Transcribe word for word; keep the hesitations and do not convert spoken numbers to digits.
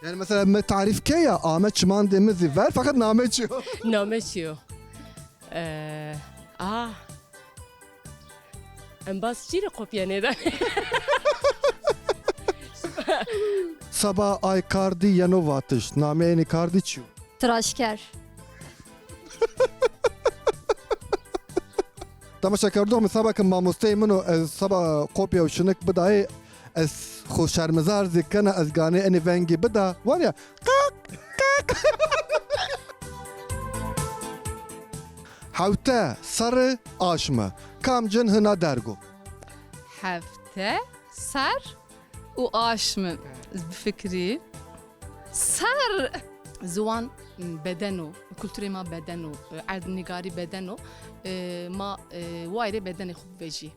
Yani mesela mi tarif ke ya, ame çimandê mi zî ver, fakat name çi yo? Name çi yo? Ee, ah. Embaz çî rê kopya nêda. Seba ay kardî yeno vatiş. Nameyê enê kardî çi yo? Tıraşker. Temaşekerdox, mi seba ke mamosteyê min o, ez seba kopya û şinik bidayê, ez xo şermizar zî kena, ez ganê enê vengî bida. War ya, qaq, qaq. Hewte serri aşmi. Kamcin hina derg o? Hefte, ser û aşmi. Bifikirî. Ser! Ziwan beden o, kulturê ma beden o, erdnîgarî beden o. Ma wayirê bedenê xo bivejî.